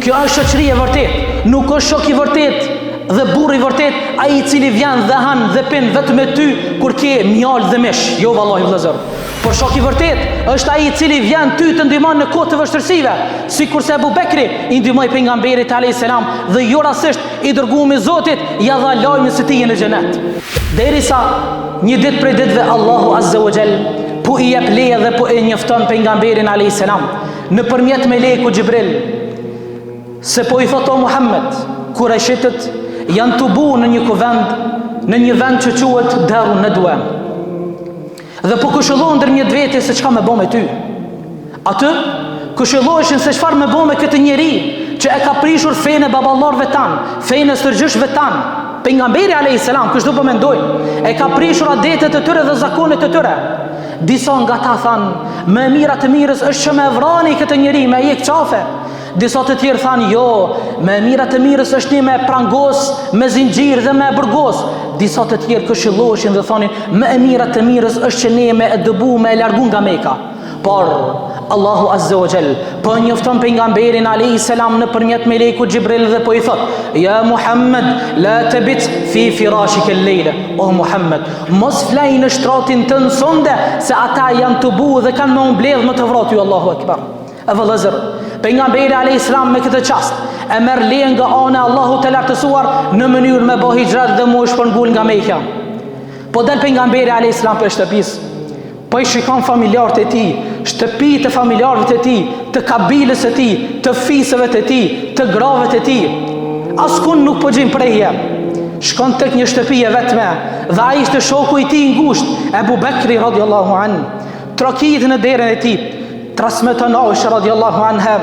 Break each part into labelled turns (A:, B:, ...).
A: Kjo është shoqëri e vërtetë, nuk është shok i vërtetë dhe burrë i vërtetë, ai i cili vjen dhe han dhe pin vetëm me ty kur ke mjaltë dhe mish. Jo vallahi vëllezër. Por shok i vërtetë është ai i cili vjen ty të ndihmon në kohë të vështirësive, sikurse Ebu Bekri i ndihmoi pejgamberit alayhis salam dhe jo rastësisht i dërguari i Zotit ia dha lajmin se ti je në xhenet. Derisa një ditë prej ditëve Allahu azza wa jall po i jep leje dhe po e njofton pejgamberin alayhis salam nëpërmjet melekut Xhibril se po i thotë o Muhammed, kurejshitët janë tubu në një kuvend, në një vend që quhet Daru Nedwe. Dhe po këshillohen ndërmjet vete se çka me bo me ty. Aty këshilloheshin se çfarë me bo me këtë njeri që e ka prishur fenë e baballarëve tanë, fenë e stërgjyshve tanë. Pejgamberi alayhis salam kështu po mendojnë, e ka prishur adetet e tyre dhe zakonet e tyre. Disa nga ta thanë, më e mira të mirës është që me vra ne këtë njeri, me e hjek qafe. Disa të tjerë thanë, jo, më e mira të mirës është ne me e prangos, me zinxhir dhe me e burgos. Disa të tjerë këshilloheshin dhe thonin, më e mira të mirës është që ne me e dëbu, me e largu nga Meka. Por, Allahu Azze wa Jall, po e njofton pejgamberin alayhi salam nëpërmjet melekut Xhibril dhe po i thot, Ja Muhammed, la tebit fi firashike lejle. O Muhammed, mos flej në shtratin tënd sonde, se ata janë tubu dhe kanë me u mbledh me të vra ty, Allahu Akbar. E vëllezër, pejgamberi alayhis salam me këtë çast e merr lejen nga ana e Allahut të lartësuar në mënyrë me bo hixhret dhe mu shpërngul nga Mekja. Po del pejgamberi alayhis salam prej shtëpisë. Po i shikon familjarët e tij, shtëpitë e familjarëve të tij, të kabilës së tij, të fiseve të tij, të grave të tij. Askund nuk po gjen prehje. Shkon tek një shtëpi e vetme dhe ai ishte shoku i tij i ngushtë, Ebu Bekri radiallahu an. Trokit në derën e tij, Transmeton Aisha radiallahu anha,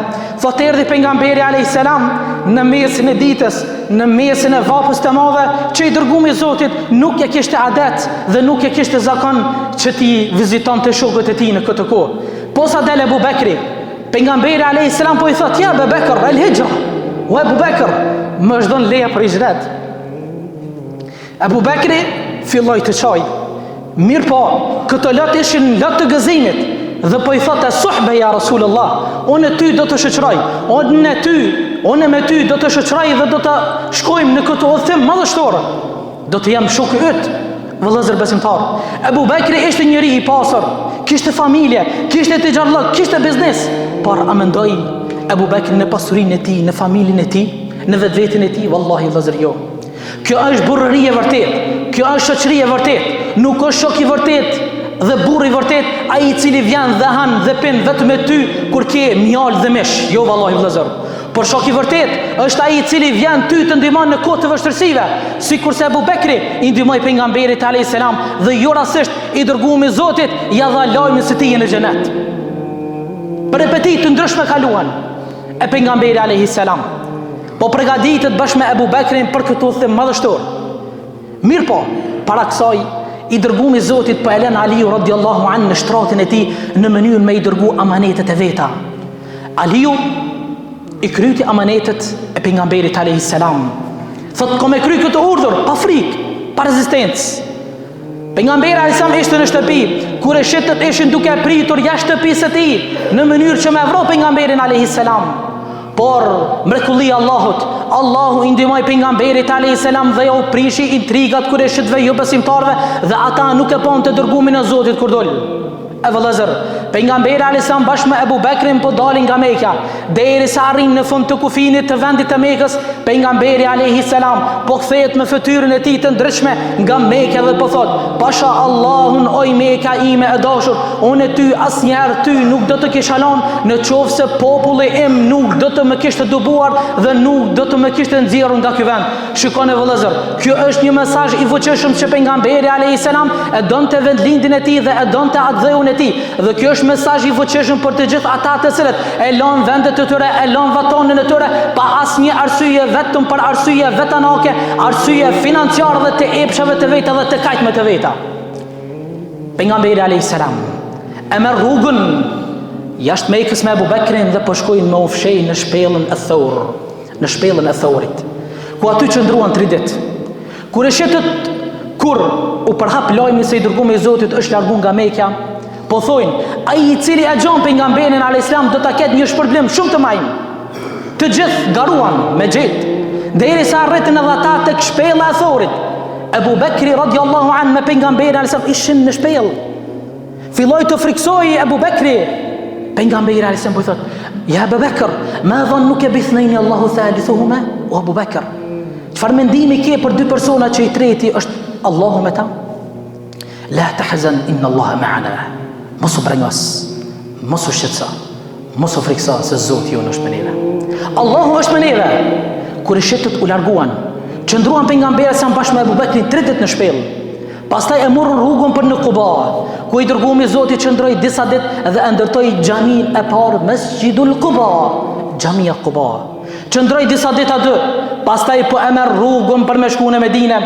A: thotë erdhi pejgamberi alayhis salam në mesin e ditës, në mesin e vapës të madhe, që i dërgumi i Zotit nuk e kishte adet dhe nuk e kishte zakon që t'i vizitonte shokët e tij në këtë kohë. Posa del Ebu Bekri, pejgamberi alayhis salam po i thotë, "Ja Ebu Bekr, el hijra." O Ebu Bekr, më është dhënë leja për hixhret. Ebu Bekri filloi të qajë. Mirëpo, këto lot ishin lot të gëzimit dhe po i thotë suhbe ja Rasulullah, unë ty do të shoqëroj, unë ty, unë me ty do të shoqëroj dhe do të shkojmë në këtë udhëtim madhështor. Do të jem shoku yt, vëllezër besimtar. Ebu Bekri ishte njeri i pasur, kishte familje, kishte tixharllëk, kishte biznes, por a mendoi Ebu Bekri në pasurinë e tij, në familjen e tij, në vetveten e tij, vallahi vëllezër jo. Kjo është burrëri e vërtetë, kjo është shoqëri e vërtetë, nuk është shok i vërtetë dhe burrë i vërtetë ai i cili vjen dhe han dhe pin vetëm me ty kur ke mjaltë dhe mish. Jo vallahi vëllezër. Por shok i vërtetë është ai i cili vjen ty të ndihmon në kohë të vështirësive, sikurse Ebu Bekri i ndihmoi pejgamberit alayhis salam dhe jo rastësisht i dërguari i Zotit ia dha lajmin se ti je në xhenet. Peripeti të ndryshme kaluan e pejgamberi alayhis salam Po përgatitet bashkë me Ebu Bekrin për këtë udhëtim madhështor. Mirëpo, para kësaj, i dërgumi i Zotit po e lën Aliu radiallahu an në shtratin e tij në mënyrë me i dërgu amanetet e veta. Aliu i kryti amanetet e pejgamberit alayhi salam. Thot kom e kry këtë urdhër pa frikë, pa rezistencë. Pejgamberi alayhi salam ishte në shtëpi, kurejshitët ishin duke e pritur jashtë shtëpisë së tij, në mënyrë që me vra pejgamberin alayhi salam. Por mrekullia e Allahut, Allahu i ndihmoi pejgamberit alayhi salam dhe jau prishi intrigat kurejshitëve jobesimtarëve dhe ata nuk e panë të dërgumin e Zotit kur dol. E vëllezër, pejgamberi alayhi salam bashkë me Ebu Bekrin po dalin nga Mekja, derisa arrijnë në fund të kufinit të vendit të Mekës, pejgamberi alayhi salam po kthehet me fytyrën e tij të ndritshme nga Mekja dhe po thotë: "Pasha Allahun oj Meka ime e dashur, unë ty asnjëherë ty nuk do të kisha lënë në qoftë se populli im nuk do të më kishte dëbuar dhe nuk do të më kishte nxjerrur nga ky vend." Shikoni vëllezër, kjo është një mesazh i fuqishëm që pejgamberi alayhi salam e donte vendlindjen e tij dhe e donte atdheun e tij. Dhe kjo është mesazh i fuqishëm për të gjithë ata të cilët e lënë vendet e tyre, e lënë vatanin e tyre pa asnjë arsye, vetëm për arsye vetanake, arsye financiare dhe të epsheve të veta dhe të kajtme të veta. Pejgamberi alayhi salam e merr rrugën jashtë Mekës me Ebu Bekrin dhe po shkojnë me u fsheh në shpellën e Theur. në shpellën e Theurit, ku aty qëndruan tri ditë. Kurejshitët kur u përhap lajmi se i dërgumi i Zotit është largu nga Mekja, po thojnë, ai i cili e gjon pejgamberin alayhis salam do ta ketë një shpërblim shumë të majmë. Të gjithë garuan me gjetë, derisa arritën edhe ata tek shpella e Theurit. Ebu Bekri radiallahu anhu me pejgamberin alejhi selam ishin në shpellë. Filloi të frikësohej Ebu Bekri. Pejgamberi alejhi selam po i thotë, ja Ebu Bekr, ma dhannuke bithnejni Allahu thalithuhuma? O Ebu Bekr, çfarë mendimi ke për dy persona që i treti është Allahu me ta? La tahzan inna Allaha ma'ana. Mos u brengos, mos u shqetëso, mos u frikëso se Zoti jonë është me neve. Allahu është me neve. Kurejshitët u larguan. Qëndruan pejgamberi alejhi selam bashkë me Ebu Bekrin 3 ditë në shpellë. Pastaj e morën rrugën për në Kuba, ku i dërgumi i Zotit qëndroi disa ditë dhe e ndërtoi xhaminë e parë Mesxhidul Kuba, xhamia Kuba. Qëndroi disa ditë aty, pastaj po e merr rrugën për me shku në Medinë.